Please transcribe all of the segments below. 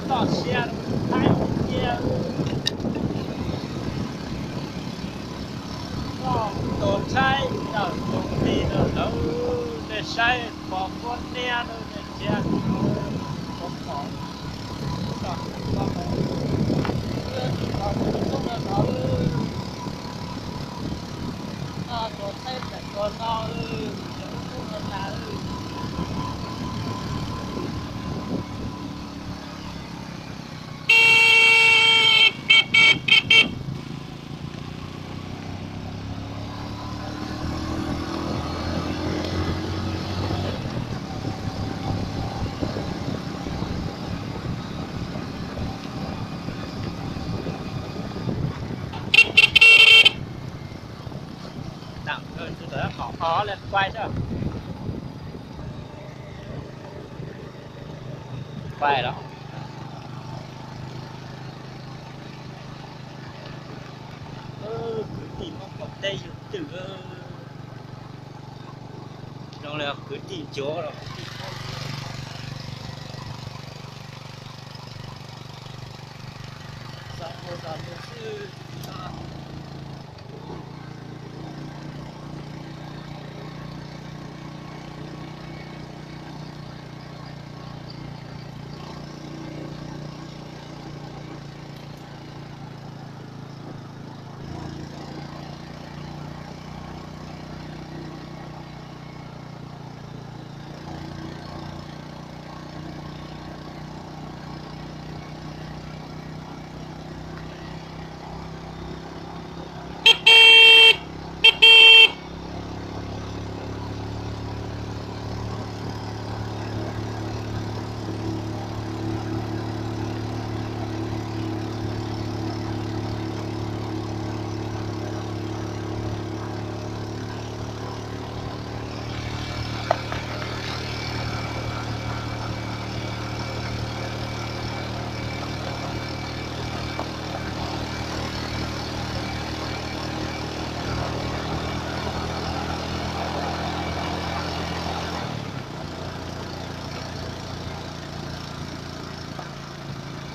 Toj siab Thaib cia, toj tuag tshaib ntawm tus tis no lawm, nej saib pom kuab niab no nej cia, pom pom, tuag tshaib ntawm tuag no, ub ub no tas. Tawm qhov o le quay xwb. Quay los. Kwv tij Hmoob qaum teb yug twm, zoo li kwv tij ncuav los kwv tij Hmoob. Xav mus xav mus xwb.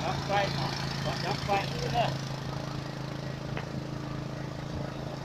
Cov quay, cov quay xwb na.